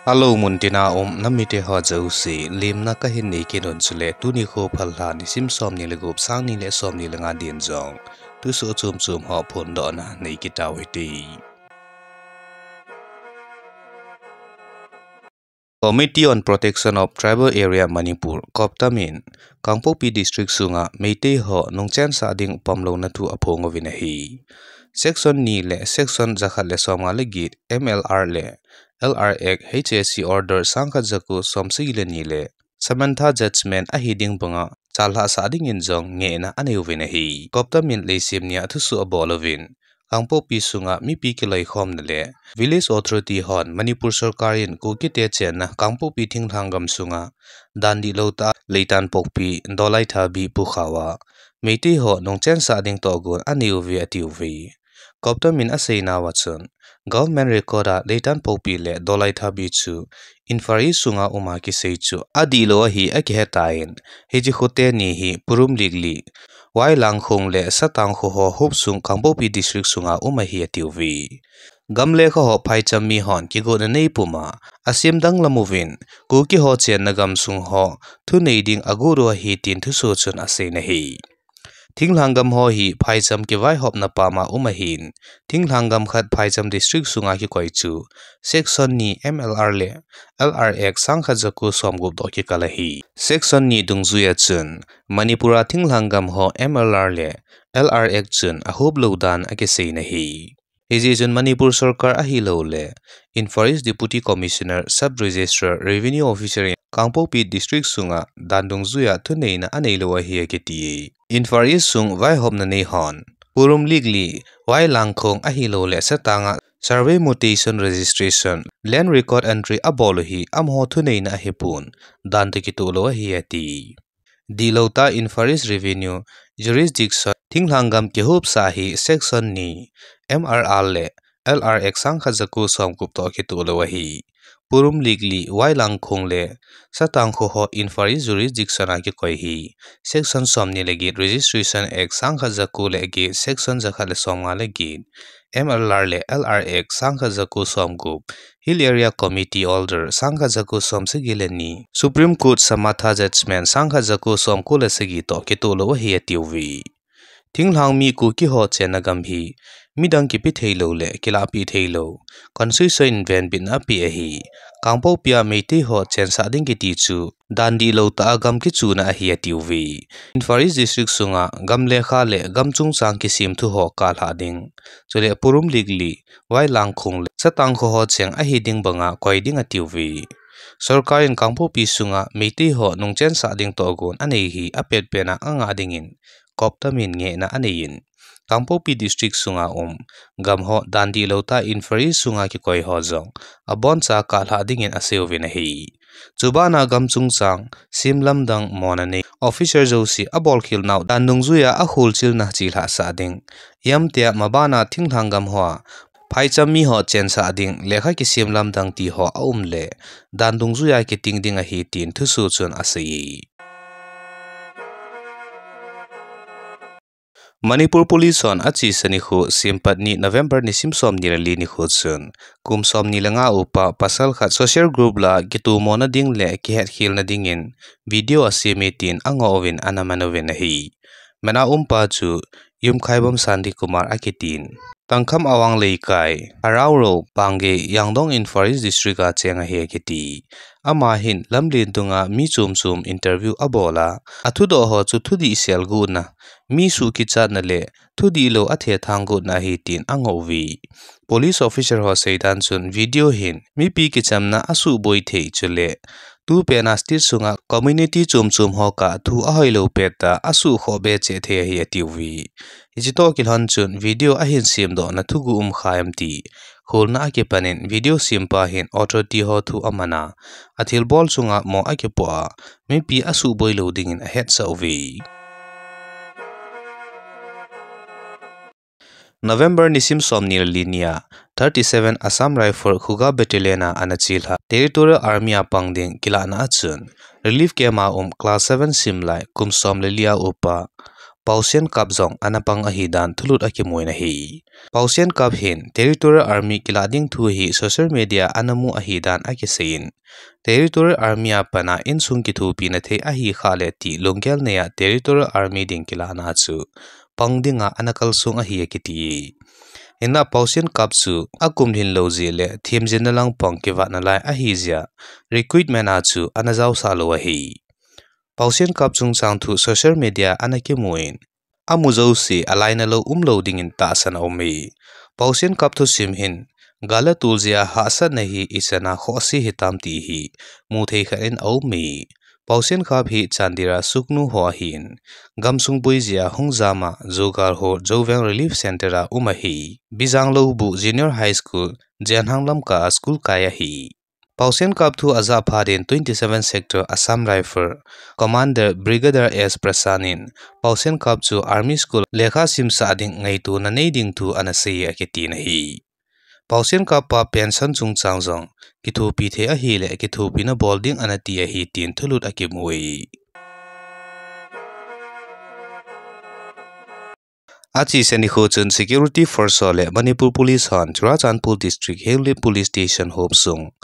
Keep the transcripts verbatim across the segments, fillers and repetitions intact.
Hello, muntina um namite ho jouse, lemna kahin nei kit un chule, tuni kho phalha nisim somni le gup, sangni le somni le nga din jong thusoh chom chom ho phondohna nei kit tau hite. Committee on Protection of Tribal Area Manipur, COPTAM in Kangpokpi District sunga Meitei ho nungchensah ding pamlouna thu aphong uvin ahi. Section ni le Section jakhat le somnga le get M L R le L R Act, H A C Order sangkhat jako somsagi le ni le Samantha Judgment ahi ding banga chalhah sah dingin jong ngehna anei uvin ahi. COPTAM in leiset nia thusoh abol uvin, Kangpokpi sunga mipi kiloikhomna le Village Authority hon Manipur sorkar in Kukite chenna Kangpokpi thinglhang gam sunga dan dihlou tah a Leitanpokpi, Dolaithabi pukhoa Meitei ho nungchensah ding tohgon anei uve atiuve. COPTAM in aseinauva chun, government record a Leitanpokpi le Dolaithabi chu Imphal East sunga uma kisei chu adihlou ahi akihetan, hiche kho teni hi Purumlikli, Wailangkhong le Satang kho ho hopsung Kangpokpi District sunga um ahi atiuve. Gam lekha ho phaicham mi hon kigotna neipuma asem danglam uvin, Kuki ho chenna gamsung ho thunei ding agot u ahi tin thusoh chun aseina ahi. Thinglhang gam ho hi phaicham kivaihopna pama um ahin, thinglhang gam khat phaicham district sunga kikoi chu Section ni M L R le L R Act sangkhat jako somgup toh kikal ahi. Section ni dungjuia chun Manipur a thinglhang gam ho M L R le L R Act chun ahoplou dan akiseina ahi. Hijeh chun Manipur sorkar ahilouleh Imphal East Deputy Commissioner, Sub Registrar, Revenue Officer in Kangpokpi District sunga dan dungjuia thuneina aneilou ahi akiti. Imphal East sung vaihopna nei hon Purumlikli, Wailangkhong ahilouleh Satang a survey mutation registration, land record entry abol u hi amaho thuneina ahipon, dan toh kitoh lou ahi ati. Dihlou tah a Imphal East Revenue Jurisdiction thinglhang gam kihopsah hi Section ni M L R le L R Act sangkhat jako somgup toh kitoh lou ahi. Purumlikli, Wailangkhong le Satang kho ho Imphal East Jurisdiction a kikoi hi Section somni le get Registration Act sangkhat jako le get, Section jakhat le somnga le get M L R le L R Act sangkhat jako somgup, Hill Area Committee Order sangkhat jako somsagi le ni, Supreme Court Samantha Judgment sangkhat jako somko le sagi toh kitoh lou ahi atiuve. Thinglhang mi Kuki ho chenna gam hi midang kipe theilou le kilahpeh theilou, Constitution in venbitna apeh ahi. Kangpokpi a Meitei ho chensah ding kiti chu dan dihlou tah a gam kichuna ahi atiuve. Imphal East District sunga gam lekha le gam chungchang kisemthu ho kalhah ding, chule Purumlikli, Wailangkhong le Satang kho ho cheng ahi ding banga koi ding atiuve. Sorkar in Kangpokpi sunga Meitei ho nungchensah ding tohgon anei hi apetpet a angah dingin COPTAM in ngehna aneiyin, Kangpokpi District sunga um gam ho dan dihlou tah a Imphal East sunga kikoi ho jong aboncha kalhah dingin aseiuvin ahi. Chubana gam chungchang, sem lamdang mona nei officer jouse abolkhel nau dan dungjuia akholchilna chelhah sah ding, iamtia mabana thinglhang gam hoa phaicham mi ho chensah ding lekha kisem lamdang ti ho aum le dan dungjuia kiting ding ahi tin thusoh chun asei. Manipur Police hon achesa nikho Sempat ni November nisim somni le li nikho chun kum somni le nga upa pasal khat social group lah a kitomona ding le kihetkhelna dingin video aseme tin angoh uvin ana man uvin ahi. Mana umpa chu Yumkhaibam Santi Kumar akitin, Tangkham Awang Leikai, Harauro Pangei, Yangdong, Imphal East District a cheng ahi akiti. Ama hin lamlen dunga mi chom chom interview abol a, athudoh ho chu thudih sel gotna, mi suhkichatna le thudihlou athethang gotna ahi tin angoh uve. Police officer ho seidan chun video hin mipi kichamna asuhboi thei chule tupena state sunga community chom chom ho kah thu ahoilou pet a asuhkhoh be cheh thei ahi atiuve. Hiche toh kilhon chun video ahin semdohna thuguh umkha em ti kholna akipanin video sempa hin authority ho thu aman a, athilbol chunga mo akipoh a, mipi asuhboi lou dingin ahetsah uve. November nisim somni le li nia thirty seven Assam Rifle Khuga Battalion a ana chelhah Territorial Army a pang ding kilahna a chun relief camp a um class seven simlai kum som le li a upa Paosenkap jong ana pang ahi dan thulut akimun ahi. Paosenkap hin Territorial Army kilah ding thu hi social media ana mu ahi dan akiseiyin, Territorial Army a pat a insung kithopina thei ahi khah le ti lunggel nei a Territorial Army ding kilahna chu pang dinga ana kalsong ahi akiti. Hinlah Paosenkap chu akum lhin lou jeh le themjinna lang pang kivat nalai ahi jeh a recruitment a chu ana jaosah lou ahi. Paosenkap chungchang thu social media ana kimun, amu jouse alainat lou umlou dingin tahsan aume. Paosenkap thusim hin, gal a tol jeh a hahsatna hi ichan a khohse hitam ti hi muthei khat in aume. Paosenkap hi Chandel a Sugnu ho ahin, gamsung boi jeh a hung jam a Jogal ho Joweng Relief Center a um ahi. Bijang Loubu Junior High School, Jenhang Lamka a school kai ahi. Paosenkap thu ajah phat in twenty seven Sector Assam Rifle Commander Brigadier S Prasad in Paosenkap chu Army School lekha simsah ding ngaitona nei ding thu ana sei akiti ahi. Paosenkap pa pension chungchang jong kithopi thei ahile kithopina bol ding ana ti ahi tin thulut akimu e. Achesa nikho chun security force ho le Manipur Police hon Churachandpur District Henglep Police Station hopsung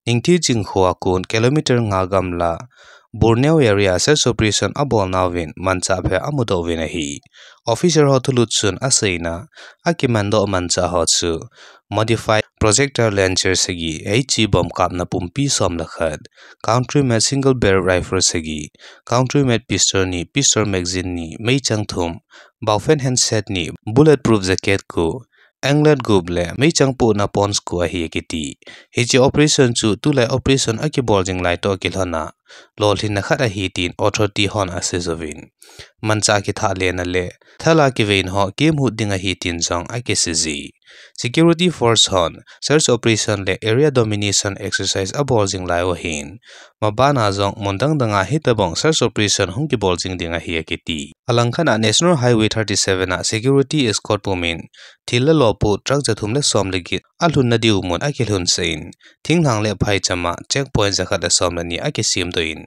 Ningthijing khoa kon kilometer nga gamla Borneo area search operation abolnauvin manchah phabep amudoh uvin ahi. Officer ho thulut chun aseina, akimandoh manchah ho chu modified projectile launcher sagi, H E bomb kapna pumpi som le khat, country made single barrel rifle sagi, country made pistol ni, pistol magazine ni, meichang thum, baophen handset ni, bulletproof jacket ko, anklet gup le meichang pohna pons ko ahi akiti. Hiche operation chu tulai operation akibol jing lai toh kilhon a lolhinna khat ahi tin authority hon asei uvin, manchah kithahlena le thal a kiveina ho kimhut ding ahi tin jong akisei e. Security force hon search operation le area domination exercise abol jing lai u ahin, maban a jong mun dang dang a hitobang search operation hung kibol jing ding ahi akiti. Alangkhat a National Highway thirty seven a security escort pumin thil le lo pu truck jathum le som le get alhunna diu mun akilhunsah in, thinglhang le phaicham a checkpoint jakhat le som le ni akisemdoh in,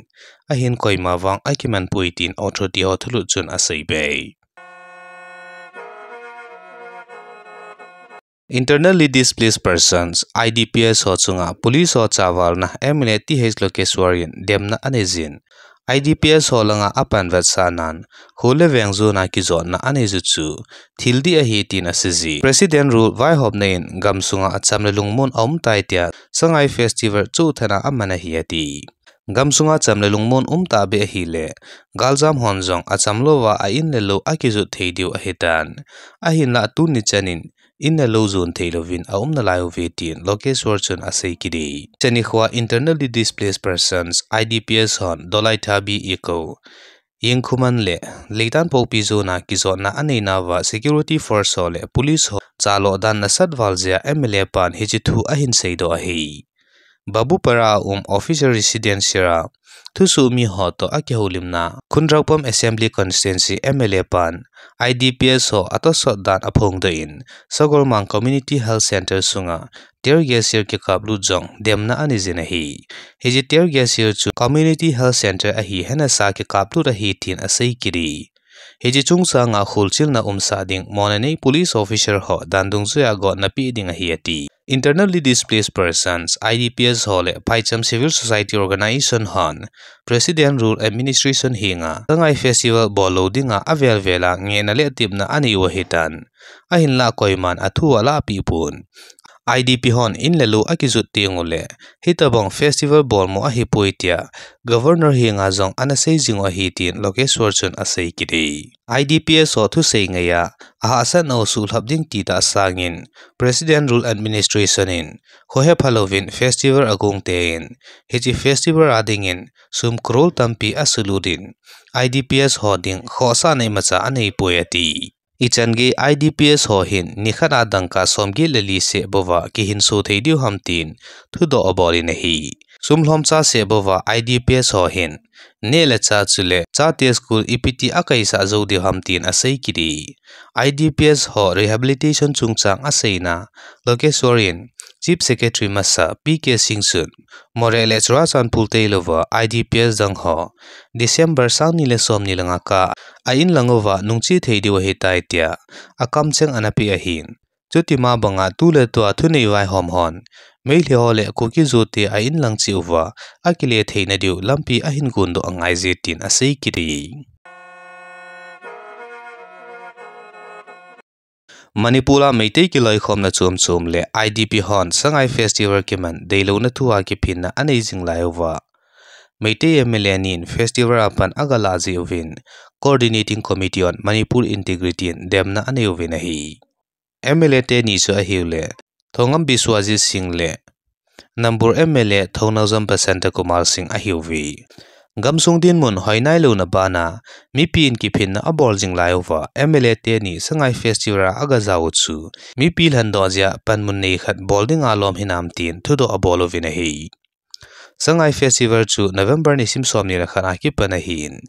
ahin koima vang akiman poi tin authority ho thulut chun asei be. Internally Displaced Persons, I D P S ho chunga police ho chavalna M L A T H Lokeshwar in demna anei jin, I D P S ho langa apan vetsahnan, kho le veng jona kijotna anei ju chu thil dih ahi tin asei e. President rule vaihopna in gamsunga acham le lungmon aum tai tia Sangai Festival chu thana aman ahi ati. Gamsunga cham le lungmon um tahbeh ahile, galjam hon jong acham louva a in le lou akijot thei diu ahitan. Ahinlah tuni chan in in le lou jon thei louvin aum nalai uve tin Lokeshwar chun asei kit e. Chani khoa Internally Displaced Persons, I D P S hon Dolaithabi Eko, Yingkhuman le Leitanpokpi jona kijotna aneinauva security force ho le police ho chaloh dan nasat val jeh a M L A pan hiche thu ahin seidoh ahi. Babupara a um officer residence a thusoh mi ho toh akihoulimna Khundrakpam Assembly Constituency M L A pan I D P S ho atosot dan aphongdoh in Sagolmang Community Health Center sunga tear gas shell kikaplut jong demna anei jin ahi. Hiche tear gas shell chu Community Health Center ahi henasa kikaplut ahi tin asei kit e. Hiche chungchanga kholchilna umsah ding mona nei police officer ho dan dungjuia gotna pe ding ahi ati. Internally Displaced Persons, I D P S ho le phaicham civil society organization hon President Rule Administration henga Sangai Festival bol lou dinga avel vel a ngehna le tepna anei u ahitan. Ahinlah koiman athu alahpeh pon. I D P hon in le lou akijot teng ule, hitobang festival bol mo ahipoi tia Governor henga jong ana sei jing u ahi tin Lokeshwar chun asei kit e. I D P S ho thusei ngeiya ahahsatnau suhlhap ding ti tah sangin President Rule Administration in khohe phalouvin festival agong tein, hiche festival a dingin sum crore tampi asulut in, I D P S ho ding khohsahna imacha aneipoi ati. Ichan gei I D P S ho hin nikhat a dangka somget le li seh bouva kihinso thei diu ham tin thudoh abol in ahi. sum lhomcha seh bouva I D P S ho hin neh le chah chule chate school ipi ti a kaisah jou diu ham tin asei kit e. I D P S ho rehabilitation chungchang aseina Lokeshwar in Chief Secretary masa P K Singh chun Moreh le Churachandpur tailouva I D P S dang ho December sang ni le som ni le nga kah a inlang uva nungche thei diu ahitai tia akamcheng ana pe ahin. Chutima banga tu le tua thunei vaihom hon Meitei ho le Kuki-Zo te a inlang cheh uva akile theina diu lampi ahin gondoh angai je tin asei kit e. Manipur a Meitei kiloikhomna chom chom le I D P hon Sangai Festival kiman deilouna thua kiphinna anei jing lai uva Meitei M L A ni in festival a pan agalah jeh uvin Coordinating Committee on Manipur Integrity in demna anei uvin ahi. M L A teni chu ahiu le Thongam Biswajit Singh le Nambur M L A Thounaojam Basanta Kumar Singh ahiuve. Gamsung dinmun hoinailouna bana mipi in kiphinna abol jing lai uva M L A teni Sangai Festival a agajao u chu mipi lhandoh jeh a panmun nei khat bol dinga lom hinam tin thudoh abol uvin ahi. Sangai Festival chu November nisim som ni le khat a kipan ahin.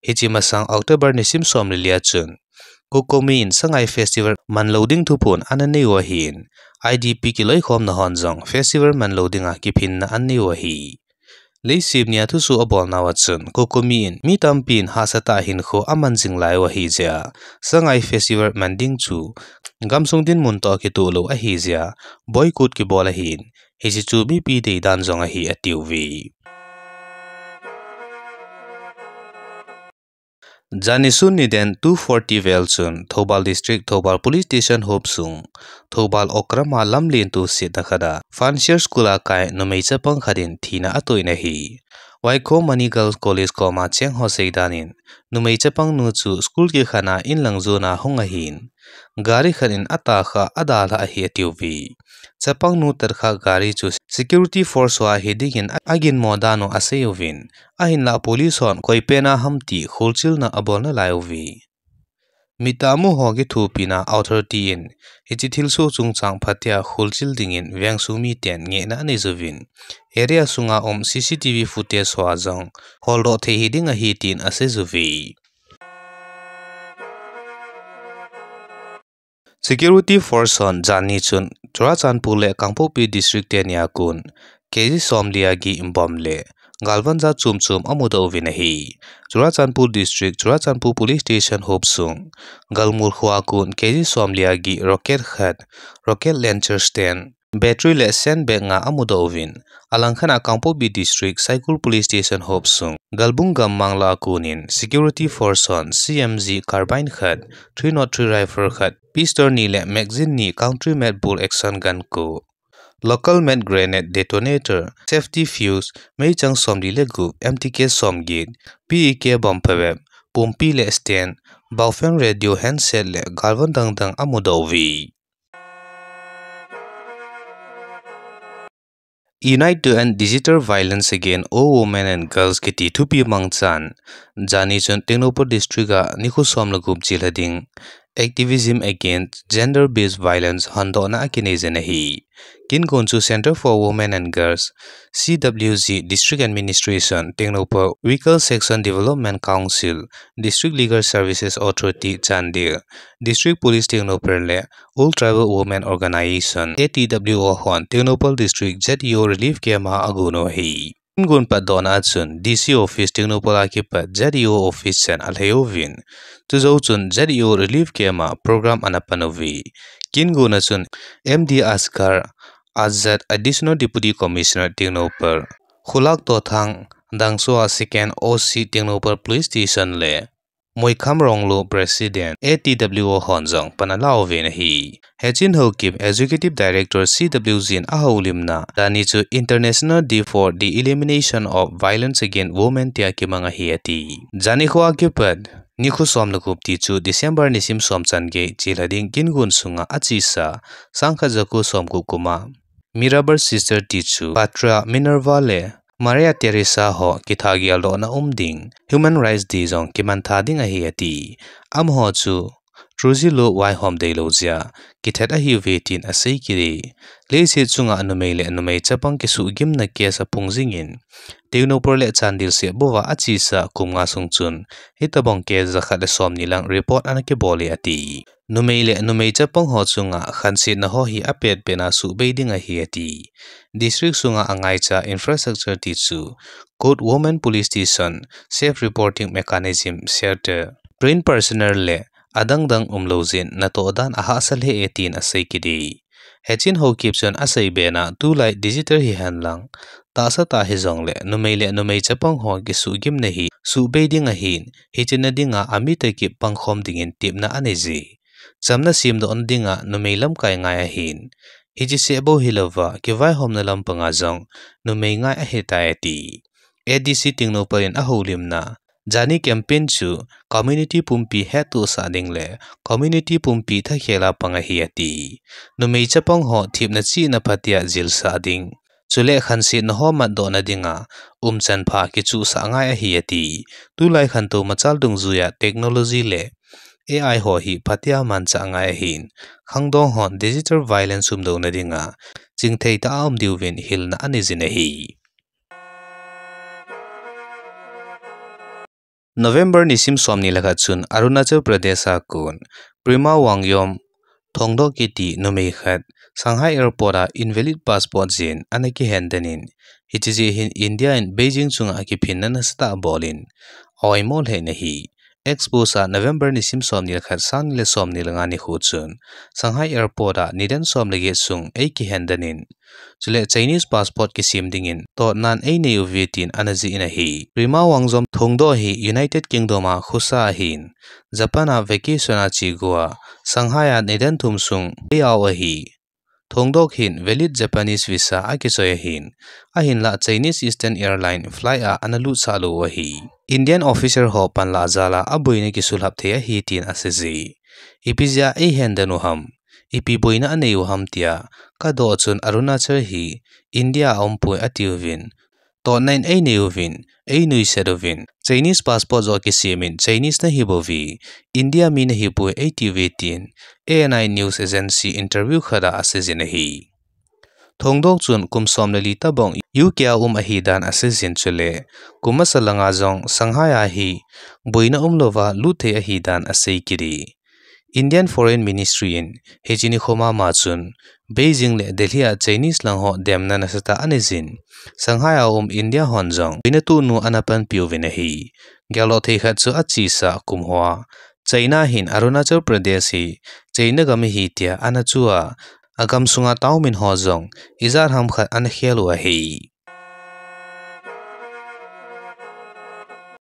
Hiche masang October nisim som le li a chun COCOMI in Sangai Festival manlou ding thuphon ana nei u ahin. I D P kiloikhomna hon jong festival manlou dinga kiphinna anei u ahi. Leiset nia thusoh abolnauva chun COCOMI in mi tampin hahsatah a hinkho aman jing lai u ahi jeh a Sangai Festival man ding chu gamsung dinmun toh kitoh lou ahi jeh a boycott kibol ahin. Hiche chu mipi deidan jong ahi atiuve. Jani sun niden two forty vel chun Thoubal District, Thoubal Police Station hopsung, Thoubal Okram a lamlen tosetna khat a Fancier School a kai numei chapang khat in thina atoh in ahi. Vaikhomani Girls College koma cheng ho seidan in numei chapang nu chu school kikhen a inlang jon a hung ahin. Gari khat in atahkha adalhah ahi atiuve. Chapang nu tahkhah gari chu security force ho ahi dingin aginmo dan u asei uvin. Ahinlah police hon koi pen a ham ti kholchilna abol nalai uve. Mittah amu ho kithopina authority in hiche thilsoh chungchang phatea kholchil dingin vengsung miten ngehna anei uvin. Area sunga um C C T V footage ho a jong holdoh thei hiding ahi tin asei uve. Security force hon jani chun Churachandpur le Kangpokpi district teni a kon K G somli a gih bomb le galvanja chom chom amudoh uvin ahi. Churachandpur district, Churachandpur police station hopsung Galmul kho a kon K G somli a gih rocket khat, rocket launcher stand, battery le sandbag nga amudoh uvin. Alangkhat a Kangpokpi district Saikul police station hopsung Galbung gammang la a konin security force hon C M G carbine khat, three nought three rifle khat, pistol ni le magazine ni country made bolt action gun ko, local made grenade detonator, safety fuse, meichang somli le gup, M T K somget, P E K bomb phabep, pumpi le stand, Baofeng radio handset le galvan dangdang amudoh uve. Unite to End Digital Violence Against All Women and Girls kiti thupi mangchan jani chun Tengnoupal District a nikho som le gup chilha ding Activism Against Gender Based Violence hondohna akinei jin ahi. Kin gon chu Center for Women and Girls, C W G, District Administration, Tengnoupal, Weaker Section Development Council, District Legal Services Authority, Chandel, District Police Tengnoupal le All Tribal Women Organization, A T W O hon Tengnoupal District Z E O Relief Camp a agon u ahi. Kin gon patdohna a chun D C Office Tengnoupal a kipat Z E O Office chan alhai uvin. Chujou chun Z E O Relief Camp a program ana pan uve. Kin gon a chun M D Asghar Azad, Additional Deputy Commissioner Tengnoupal, Khulak Tothang, Dangso a Second O C Tengnoupal Police Station le Moikham Ronglu, President, A T W O hon jong pan ala uvin ahi. Hechin Haokip, Executive Director, C W G in ahoulimna, jani chu International Day for the Elimination of Violence Against Women tia kimang ahi ati. Jani kho a kipat nikho som le gup ti chu December nisim som chan gei chilha ding kin gon sunga achesa, sangkhat jako som gup kum a Mirabai Sister ti chu Patra Minerva le Maria Teresa ho kitha geldohna um ding Human Rights Day jong kimantha ding ahi ati. Amaho chu Trujillo vaihom deilou jeh a kithat ahiuve tin asei kit e. Leiset chunga numei le numei chapang kisuhgimna case aphung jingin, Tengnoupal le Chandel seh bouva achesa kum nga sung chun, hitobang case jakhat le somni lang report ana kibol e ati. Numei le numei chapang ho chunga khansetna ho hi apetpet a suhbei ding ahi ati. District sunga angaicha infrastructure ti chu, good women police station, safe reporting mechanism, shelter, trained personnel le adang dang umlou jeh in natoh dan ahahsa lheh e tin asei kit e. Hichin Haokip chun asei bena tulai digital hihen lang, tahsa tah hijongle numei le numei chapang ho kisuhgimna hi suhbei ding ahin, hiche na dinga ami toh kipangkhom dingin tepna anei e. Chamna semdohna dinga numei lamkai ngai ahin, hiche seh bou hilouva kivaihomna lampanga jong numei ngai ahitai ati. A D C Tengnoupal in ahoulimna, Jani campaign chu community pumpi hettohsah ding le community pumpi thakhel a pang ahi ati. Numei chapang ho themna chihna phatea jilsah ding, chule khansetna ho matdohna dinga umchan pha kichuhsah ngai ahi ati. Tulai khantou machal dungjuia technology le A I ho hi phatea manchah ngai ahin, khangdong hon digital violence umlouna dinga chingthei tah a um diuvin hilna anei jin ahi. November nisim somni le khat chun Arunachal Pradesh a kon Prema Wangyom Thongdok kiti numei khat Shanghai Airport a invalid passport jeh in ana kihendan in, hiche jeh hin India in Beijing chunga kiphinna nasatah abol in, a-oimo lheh in ahi. X post a November nisim somni le khat, sangni le somni le nga nikho chun Shanghai Airport a nidan som le get sung eikihendan in, chule Chinese passport kisem dingin totnan einei uve tin ana jih in ahi. Prema Wangyom Thongdok hi United Kingdom a khosa ahin, Japan a vacation a che go a, Shanghai a nidan thum sung bei a-o ahi. Thongdok hin valid Japanese visa akichoi ahin, ahinlah Chinese Eastern Airline flight a ana lutsah lou u ahi. Indian officer ho panlah jal a aboina kisulhap thei ahi tin asei e. Ipi jeh a eihendan u ham, ipi boina anei u ham tia kadoh chun Arunachal hi India a umpoi atiuvin, totnan einei uvin, einuisat uvin, Chinese passport joh kisem in Chinese nahibouve, India mi nahipoi eitiuve tin A N I News Agency interview khat a asei jin ahi. Thongdok chun kum som le li tobang U K a um ahidan asei jin, chule kum masa langa jong Shanghai a hi boina umlouva lut thei ahidan asei kit e. Indian Foreign Ministry in hiche nikho mama chun Beijing le Delhi a Chinese lang ho demna nasatah anei jin, Shanghai a um India hon jong boina tohnu ana panpi uvin ahi. Geldoh thei khat chu achesa kum hoa China hin Arunachal Pradesh hi China gam ahi tia ana chu a, agam sunga town min ho jong ijat ham khat ana khel u ahi.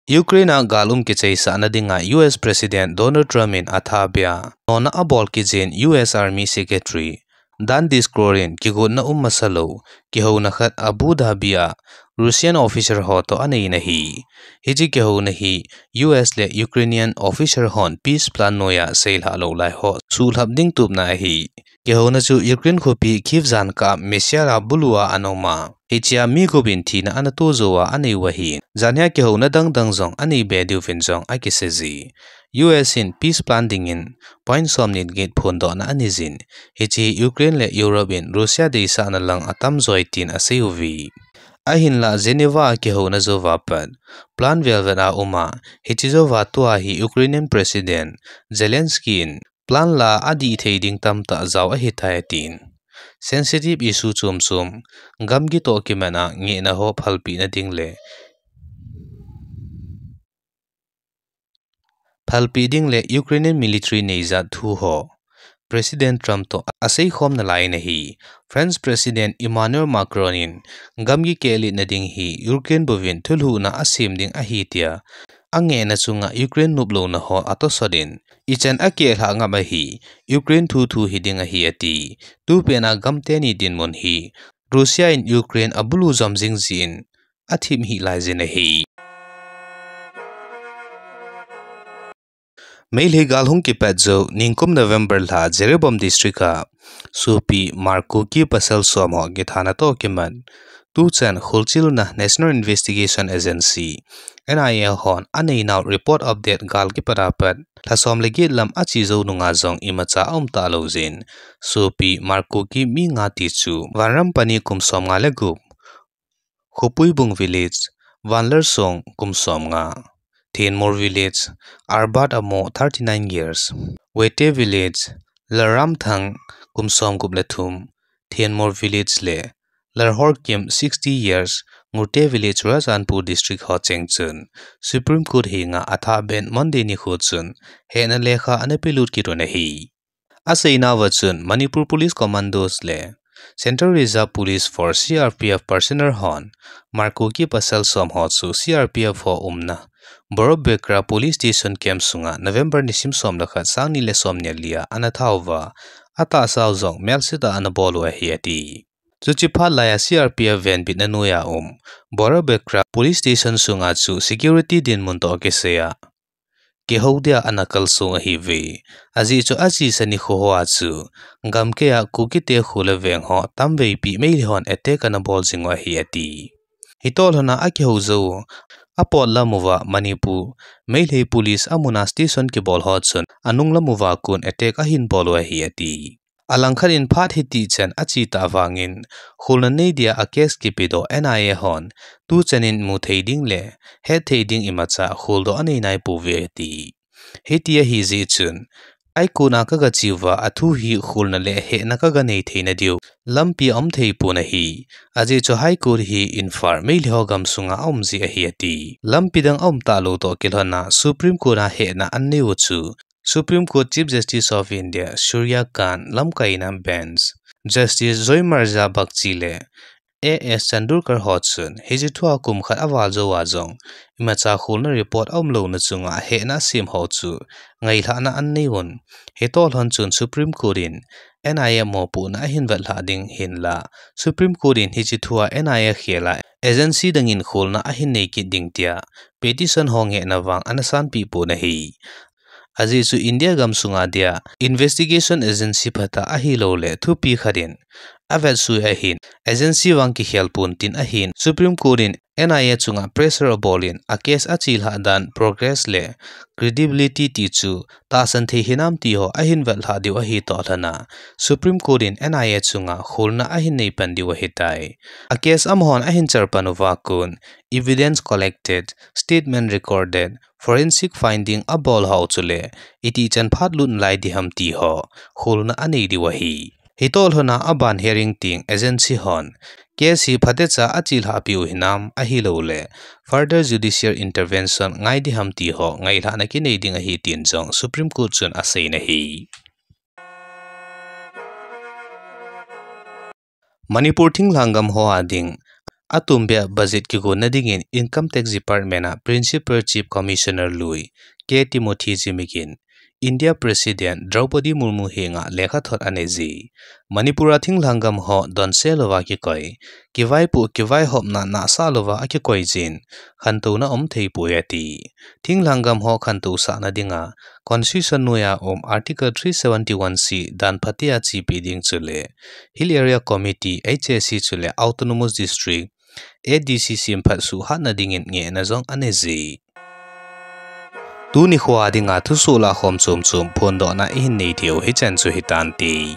Ukraine a gal um kicheisahna dinga U S President Donald Trump in atha beh a nona abol kit jeh in U S Army Secretary Dan Dischord in kigotna um masa lou kihouna khat Abu Dhabi a Russian officer ho toh anei in ahi. Hiche kihouna hi U S le Ukrainian officer hon peace plan noiya seilhah lou lai ho suhlhap ding tupna ahi. Kihouna chu Ukraine khopi Kyiv jankah missile a bulu a ana um a, hichea mi gup in thina ana to jou a anei u ahi. Janhia kihouna dang dang jong anei be diuvin jong akisei e. U S in peace plan dingin point somni le get phondohna anei jin, hiche Ukraine le Europe in Russia deisahna lang atam joi tin asei uve. Ahinlah Geneva a kihouna jouva pat plan velvet a um a, hiche jouva tua hi Ukrainian President Zelensky in plan la adih thei ding tamtah jao ahitai atin, sensitive issue chom chom, gamgi toh kimat a ngehna ho phalpehna ding le phalpeh ding le Ukrainian military neijat thu ho President Trump toh aseikhom nalai in ahi. France President Emmanuel Macron in gamgi kehletna ding hi Ukraine bouvin thulhuhna asem ding ahi tia angehna chunga Ukraine noplouna ho atosot in, ichan akehlhah ngap ahi, Ukraine thuthu hiding ahi ati. Tupet a gam teni dinmun hi Russia in Ukraine abulu jom jing jeh in athip hih lai jin ahi. Meitei gal hung kipat jou ningkum November lha Jiribam District a sopi Hmar Kuki pasal som ho kithana toh kimat Tuchan kholchilna National Investigation Agency, N I A hon aneinau report update gal kipat apat lha som le get lam ache jou nunga jong imacha aum talou jin, sopi Markuki mi nga ti chu Vanrampani kum som nga le gup, Khopuibung Village, Vanlarsong kum som nga, Thenmor Village, Arbat Amo thirty nine years, Wete Village, Laramthang kum som gup le thum, Thenmor Village le Larhorkim sixty years, Ngurte Village, Churachandpur District ho cheng chun Supreme Court henga athah beh in Monday nikho chun hehna lekha ana pelut kit un ahi. Aseinauva chun Manipur Police Commandos le Central Reserve Police Force, C R P F, personnel hon Markuki pasal som ho chu C R P F ho umna Borobekra Police Station camp sunga November nisim som le khat, sang ni le som ni le li a ana thauva, atahsau jong melsetah a ana bol u ahi ati. Chuche phat laiya C R P F venbitna noiya um Borobekra Police Station sunga chu security dinmun toh kisaiya kihou dia ana kalsong ahiuve. Ajeh chu achesa nikho hoa chu gamkaiya Kukite kho le veng ho tamveipi Meitei hon attack ana bol jing u ahi ati. Hitoh lhona akihou jou u apot lam uva Manipur Meitei Police amuna station kibol ho chun anung lam uva kon attack ahin bol u ahi ati. Alangkhat in phat hitichan ache tah vangin kholna nei dia a case kipedoh N I A hon tuchan in mu thei ding le het thei ding imacha kholdoh anei naipouve ati. Hiti ahi jeh chun High Court a kaga cheuva athu hi kholna le hehna kaga nei theina diu lampi aum thei pon ahi. Ajeh chu High Court hi Imphal, Meitei ho gamsunga aum jeh ahi ati. Lampi dang aum talou toh kilhona Supreme Court a hehna anei u chu Supreme Court Chief Justice of India Surya Kant lamkaina bench, Justice Joymarja Bagchi le A S Chandorkar ho chun hiche thua kum khat aval jouva jong imacha kholna report aum louna chunga hehna asem ho chu ngailhahna anei un. Hitoh lhon chun Supreme Court in N I A mopohna ahin vetlhah ding hinla, Supreme Court in hiche thua N I A khela agency dangin kholna ahin nei kit ding tia petition ho ngehna vang ana sanpeh pon ahi. Ajeh chu India gamsunga dia investigation agency phatah ahilouleh thupi khat in avetsui ahin, agency vang kikhel pon tin ahin, Supreme Court in N I A chunga pressure abol in a case achelhah dan, progress le credibility ti chu tahsan thei hinam ti ho ahin vetlhah diu ahi toh lhona Supreme Court in N I A chunga kholna ahin nei pan diu ahitai. A case amahon ahin char pan uva kon, evidence collected, statement recorded, forensic finding abol hou chule itichan phat lut nalai diham ti ho kholna anei diu ahi. Hitoh lhona aban hearing teng agency hon case hi phatecha achelhah peh u hinam ahilouleh further judicial intervention ngai diham ti ho ngailhahna kinei ding ahi tin jong Supreme Court chun aseiyin ahi. Manipur thinglhang gam ho a ding atumbeh a budget kigonna dingin Income Tax Department a Principal Chief Commissioner lui K Timothy Zimik in India President Draupadi Murmu henga lekhathot anei ji. Manipur a thinglhang gam ho donse louva kikoi, kivaipoh kivaihopna nahsah louva akikoi jin khantouna um thei poi ati. Thinglhang gam ho khantousahna dinga Constitution noiya um Article three seventy one C dan phatea chepi ding chule Hill Area Committee, H A C chule Autonomous District, A D C semphat suhhatna dingin ngehna jong anei ji. Tuni khoa dinga thusoh lahkhom chomchom phondohna ihin nei theiu hichan chu hitante.